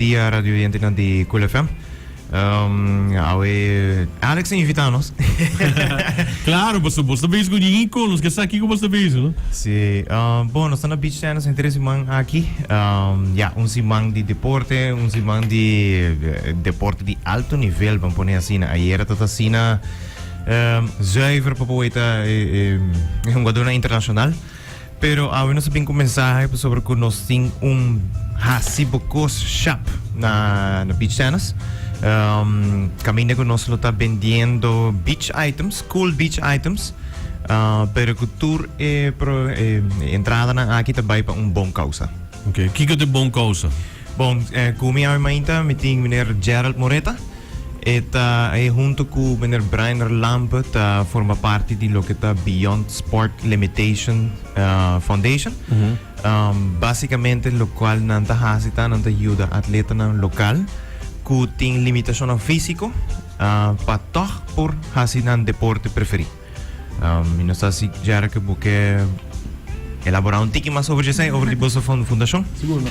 Dia radio oyentenan di Cool FM. Um, awe Alex a invita nos. Claro, boso boso ta bezig cu Nico, nos ke sa kico boso ta bezig, no? Sí, um, bon, nos ta na beach tennis henter e siman aki. Um, ja, un siman di deporte, un siman di eh, deporte di alto nivel, ban pone asina. Ayera ta asina um, zuiver pa poeta eh, eh, hungadornan internacional. Pero awe nos a bin ku mensahe pasobra ku nos tin un hasi bo kos shop na na beach tennis. Um, kaminda ku nos lo ta bendiendo beach items, cool beach items. Uh, pero ku tur e, pro, e entradanan aki ta bai pa un bon causa. Ok, kiko ta e bon causa? Bon, eh, ku mi awe mainta mi tin meneer Gerald Moreta. E ta e hunto ku meneer Brainer Lampe ta forma parti di loke ta Beyond Sport Limitation Foundation. Básicamente lokual nan ta hasi ta nan ta yuda atletanan lokal ku tin limitashonnan físiko pa tòg por hasi nan deporte preferí. Mi no sa si Jerry bo ke elaborá un tiki mas over djesei, over di boso fundashon. Sigur,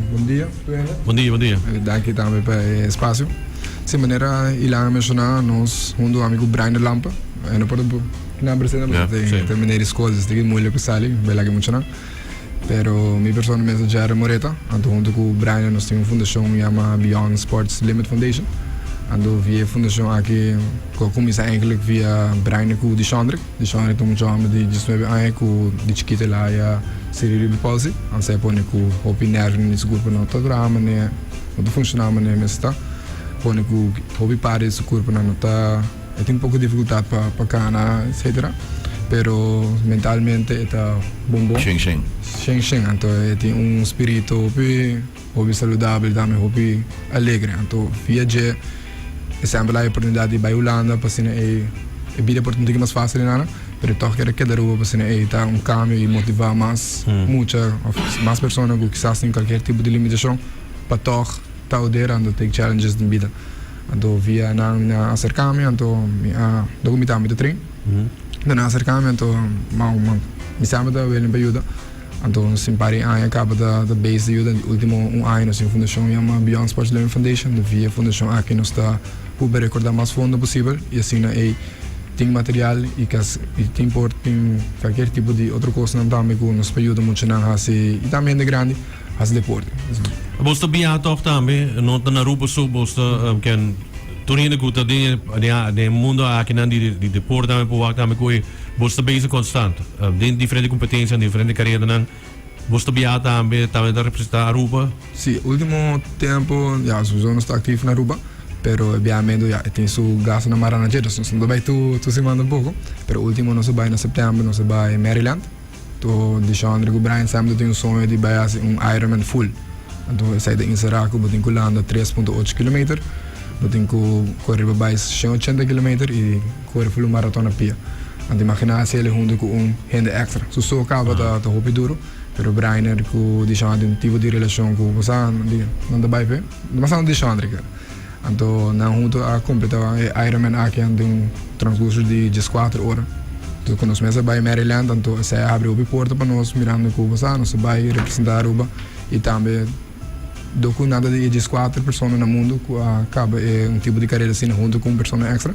bon dia tur hende. Bon dia, bon dia. Danki tambe pa e espasio. Si, manera Ilan a menshoná, nos huntu ami ku Brainer Lampe, e no por ta nan presente pasobra ta meneer di skol, dus ta moeilijk pa sali, bai laga e muchanan. Pero mi persona mes ta Jerry Moreta, anto huntu ku Brainer nos tin un fundashon yama Beyond Sports Limit Foundation. Anto via e fundashon aki ku a kuminsá eigenlijk via Brainer ku Dishondrick. Dishondrick ta un mucha hòmber di diesnuebe aña ku di chikito el a haya cerebral palsy. Anto esei a pone ku hopi nèrvionan di su kurpo no ta traha manera, no ta funshoná manera mester ta. Pone ku hopi parti di su kurponan no ta. E tin poko difikultat pa pa kana etcetera pero mentalmente e ta bon bon. Shen shen. Shen shen anto e tin un spirito hopi hopi saludabel tambe hopi alegre anto via dje e semper a hay oportunidat di bai Hulanda pa asina e e bida por ta un tiki mas facil na nan pero e tog kier a keda Aruba pa asina e ta un cambio y motiva mas mucha of mas persona cu kisas tin cualkier tipo di limitacion pa tog ta oder anto take challenges den bida. Anto via nan mi a acerca mi anto mi a dor cu mi ta mi ta train nan a acerca mi anto ma mi semper ta willing pa yuda anto sin par di aña caba ta ta base di yuda di ultimo un aña nos tin un fundacion yama Beyond Sports Learning Foundation via e fundacion aki nos ta purba recorda mas fondo posibel y asina ey tin material y y tin por tin cualkier tipo di otro cosnan tambe cu nos por yuda muchanan haci y tambe hende grandi. Hasi deporte. Bos ta biaha tòg tambe, no ta na Aruba so, bos ta ken tur hende ku ta den den e mundo akinan di di deporte tambe por wak tambe ku bos ta bezig konstant den diferente kompetensianan, diferente kareranan, bos ta biaha tambe, tambe ta representá Aruba. Si, ultimo tempo ya sowieso nos ta aktif na Aruba, pero e biahamentu ya e tin su gastunan mará na dje, dus nos no ta bai tur tur siman tampoco, pero ultimo nos a bai na september nos a bai Maryland. To Dishondre ku Brian semper tin un soño di bai hasi un Ironman full. Anto esei ta inserá ku bo tin ku landa tres punto ocho kilometer, bo tin ku kore riba bais shen ochenta kilometer i kore full un maraton na pia. Anto imaginá hasi el huntu ku un hende èkstra. Su so kaba ta ta hopi duru, pero Brainer ku Dishondre tin un tipo di relashon ku bo sa nan ta bai p'e. Mas tantu Dishondre. Anto nan hunto a completa e Ironman aki den un transcurso di diescuater ora. Entonces cu nos mes a bay Maryland anto esey a habri hopi porta pa nos mirando cu bo sa nos a bay representa Aruba y tambe do cu nan ta di e diescuater persona na mundo cu a caba e un tipo di carera asina hunto cu un persona extra.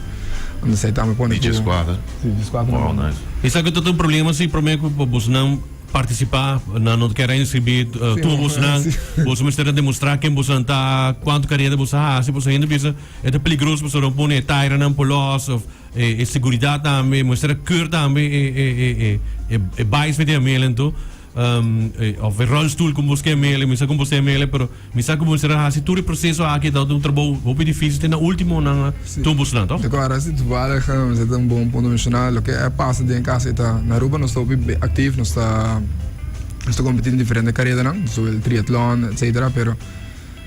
Anto esey tambe pone cu. Di diescuater? Si, diescuater na Wow, mundo. nice. Esaki ta un problema si prome cu bosnan Partisipá, nan no ta kere inskribí tur bosnan. Boso mester a demostrá ken bosonan ta, kuantu karera boso a hasi. Pasobra hende bisa e ta peligroso pasobra nan pone e tairanan por lòs òf e seguridat tambe. Mester a keur tambe e e bais mete amel anto òf e ròlstul ku bos ke amel. Mi sa ku bos tin amel pero mi sa ku bo mester a hasi tur e proseso aki ta un trabou hopi difísil te na último nan a tuma bosonan tòg? Di acuerdo, si toevallig esei ta un bon punto menshoná. Loke a pasa den cas ei ta na Aruba nos ta hopi actief, nos ta nos ta competi den diferente caredanan, zowel triatlon etcetera, pero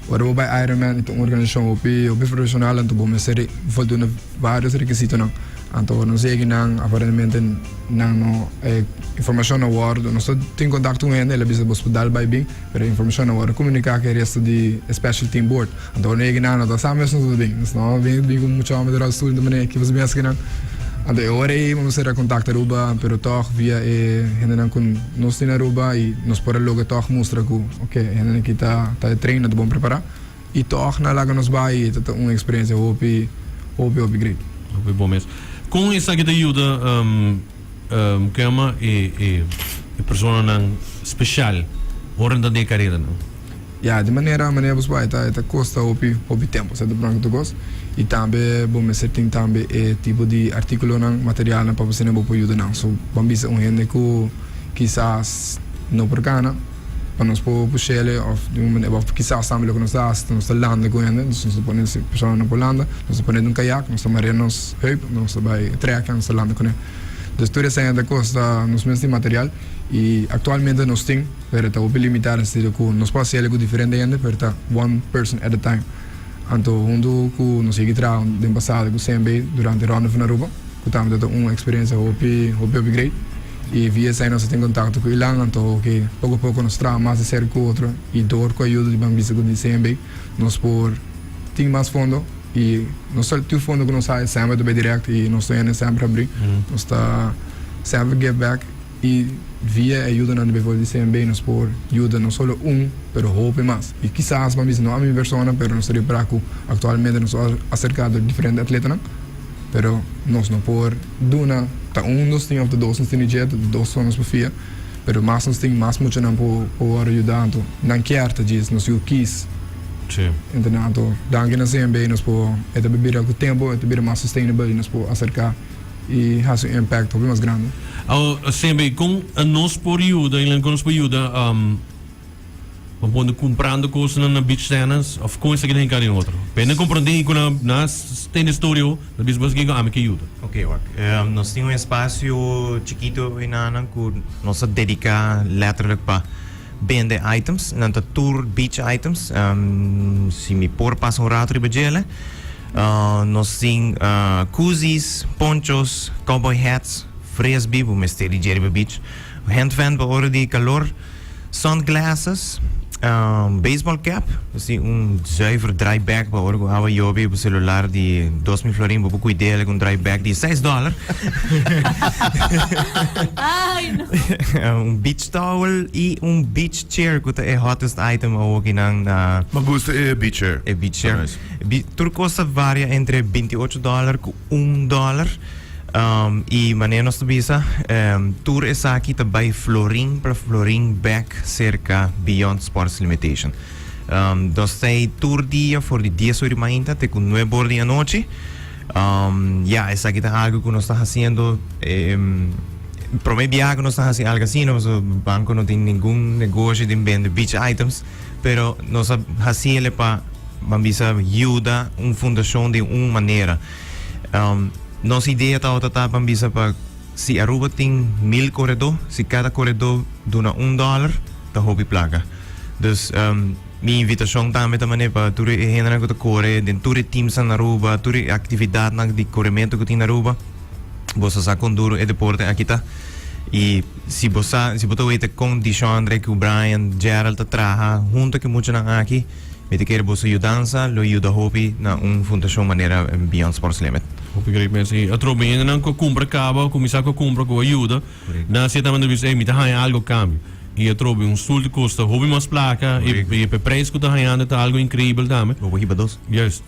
ora bo bai Ironman e ta un organisacion hopi hopi profesional anto bo mester voldoen na varios requisitonan. Anto nos yega nan aparentemente nan no e informacion no wordo, nos ta tin contacto cu hende el a bisa bos por dal bai bin. Pero e informacion a worde comunica cu e resto di e special team board. Anto ora yega nan no ta sa mes nos ta bin. Nos no bin bin cu mucho homber di rolstoel ta manera ki boso bin haci nan. Anto e ora ey bo mester a contacta Aruba pero tog via e hendenan cu nos tin Aruba y nos por a logra tog mustra cu ok e hendenan aki ta ta train, nan ta bon prepara. Y tog nan laga nos bai y ta ta un experiencia hopi hopi hopi great. Hopi bon mes. Con esaki ta yuda cu yama e e personanan special ora nan ta den e careranan? Ya, di manera manera bo bai ta e ta costa hopi hopi tempo sa ta blanco tur cos y tambe bo mester tin tambe e tipo di articulonan materialnan pa asina bo por yuda nan. So ban bisa un hende cu kisas no por cana. Pa nos por push'ele of di un manera of kisas tambe loke nos ta hasi nos ta landa ku hende nos ta pone si persona no por landa nos ta pone den un kayak nos ta marea nos heup nos ta bai trek nos ta landa kuné dus tur esei ta kosta nos mes tin material i aktualmente nos tin pero ta hopi limitá den sentido ku nos por hasiel ku diferente hende pero ta one person at a time anto huntu ku nos yegi traha den pasado ku CMB durante Ronde van Aruba. Cu tambe ta un experiencia hopi hopi hopi great y via esai nos a tin contacto cu Ilan anto hoki poco poco nos traha mas di cerca cu otro y door cu ayuda di Bambisa cu di CMB nos por tin mas fondo y no solo tur fondo cu nos haya semper ta bay direct y nos ta hende semper abri nos ta semper give back y via e ayudanan di bijvoorbeeld di CMB nos por yuda no solo un pero hopi mas y kisas Bambisa no a mi persona pero nos ta repara cu actualmente nos a acerca door diferente atletanan. Pero nos no por duna, ta un nos tin of ta dos nos tin di dje, ta dos so nos por fia, pero mas nos tin mas muchanan por por wòrdu yuda anto nan kier ta djis nos yu kis Sí. Entende anto danki na CMB nos por e ta bira ku tempu e ta bira mas sustainable i nos por aserká i hasi un impact hopi mas grandi. Awor CMB kon nos por yuda i kon nos por yuda Bo pone cumprando cosnan na beach tennis of con esaki ta hinca den otro? Pende comprende cu na na tene story na bisa bo esaki cu ami ke yuda. Ok wak, nos tin un espacio chikito enanan cu nos a dedica letterlijk pa bende items, nan ta tur beach items, si mi por pasa un rato riba djele, nos tin koozies, ponchos, cowboy hats, frisbee, bo mester di dje riba beach, handfan pa ora di calor. Sunglasses, baseball cap, así un zuiver dry bag pa ora ku awa yobe bo celular di 2000 florin bo por kuid'é ku un dry bag di seis dollar. Ay, no. Un beach towel i un beach chair ku ta e hottest item awokinan na. Mi gusta e beach chair. E beach chair. Nice. Tur kos ta varia entre 28 dollar ku un dollar. I manera nos ta bisa, tur esaki ta bai florin pa florin bek serka Beyond Sports Limitation. Nos ta ei tur dia for di dies ora di mainta te ku nuebe ora di anochi. Ya, esaki ta algu ku nos ta hasiendo prome biaha ku nos ta hasi algu asina, pasobra banko no tin ningun negoshi den bende beach items, pero nos a hasiel pa, ban bisa, yuda un fundashon den un manera. Nos idea tabata ta pa bisa pa si Aruba tin mil koredó, si kada koredó duna un dòler, ta hopi plaka. Dus mi invitashon tambe ta manera pa tur e hendenan ku ta kore den tur e teamsnan na Aruba, tur e aktividatnan di korementu ku tin na Aruba, boso sa kon duru e deporte aki ta. I si bo sa, si bo ta weta kon Dishondre ku Brian, Gerald ta traha hunto ku e muchanan aki, Mi ta kere boso yudansa lo yuda hopi na un fundashon manera Beyond Sports Limit. Hopi great mes. I atrobe hendenan ku a kumpra kaba, kuminsá ku a kumpra ku a yuda, nan a sieta manda bisa, ey mi ta haña algo kambio. I atrobe un stul ta kosta hopi mas plaka i e prijs ku ta hañando ta algo inkreibel tambe. Bo por hiba dos. Juist.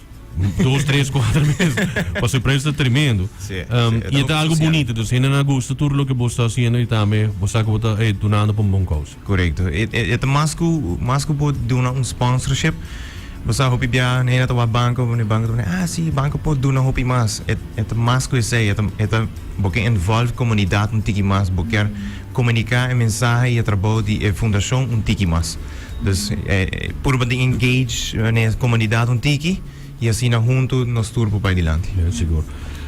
Dos, tres, kuater mes. Pasobra e prijs ta tremendo. Sí, sí, I e ta algo bunito. Dus hendenan a gusta tur loke bo sta hasiendo i tambe bo sa ku bo ta dunando pa un bon kousa. Korekto. E e ta mas ku mas ku bo duna un sponsorship. Bo sa hopi bia hende ta wak banko, e banko ta pone, ah si, banko por duna hopi mas. E e ta mas ku esei. E ta e ta bo ke involve komunidat un tiki mas. Bo kier komuniká e mensahe i e trabou di e fundashon un tiki mas. Dus e purba di engage e komunidat un tiki. I asina huntu nos tur por bai dilanti. Ja, sigur.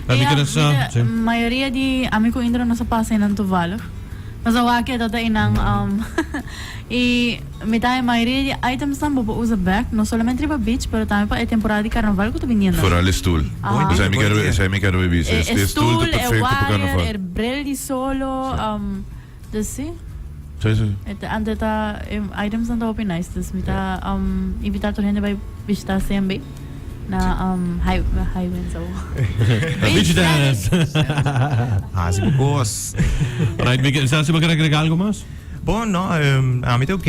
Ja, Mi kere sa, mira, sí. mayoria di ami ku Indra nos a pasa einan toevallig. Nos a wak e ta einan um, i mi ta e mayoria di itemsnan bo por usa bek, no solamente riba beach, pero tambe pa e temporada di carnaval ku ta biniendo. Vooral e stoel. Aha. Esei mi kere, esei mi kere bisa. E, E e stoel ta stoel, e perfecto pa wire, carnaval. e bril di solo, um, dus sí. Sí, sí. E ta, anto ta, e itemsnan ta hopi nice, dus mi ta um, invita tur hende bai bishita CMB na um, High, High Winds oh. Beach tennis. Hasi bo kos. Right, mi ke, sa si bo ker agrega algo mas? Bon, no, ami ta ok.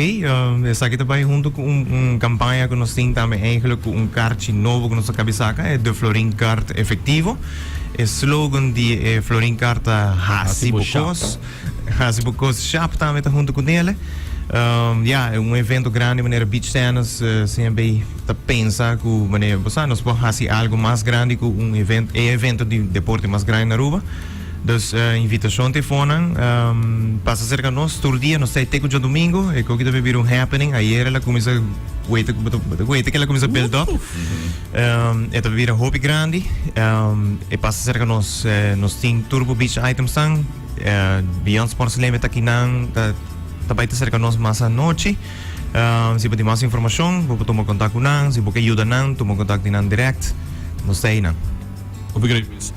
Esaki ta bai hunto cu un campaña cu nos tin tambe eigenlijk cu un kaartje nobo cu nos a cabi saca, e De Florin Kaart Efectivo. E slogan di e Florin Kaart ta Hasi bo cos. Hasi bo cos shap tambe ta hunto cu nele. Ya, un evento grandi manera Beach Tennis, CMB ta pensa cu manera, bo sa, nos por hasi algo mas grandi cu un evento, e evento di deporte mas grandi na Aruba. Dus invitacion te fonan pasa cerca nos tur dia nos ta te cu djadomingo e koki ta bira un happening ayer el a cuminsa weta weta ke el a cuminsa build up e ta bira hopi grandi e pasa cerca nos nos tin tur bo beach items nan Beyond Sports Limit ta kinan ta ta bai ta cerca nos mas anochi si bo tin mas informacion bo por tuma contact cu nan si bo ke yuda nan tuma contact di nan direct nos ta einan. Hopi great mes.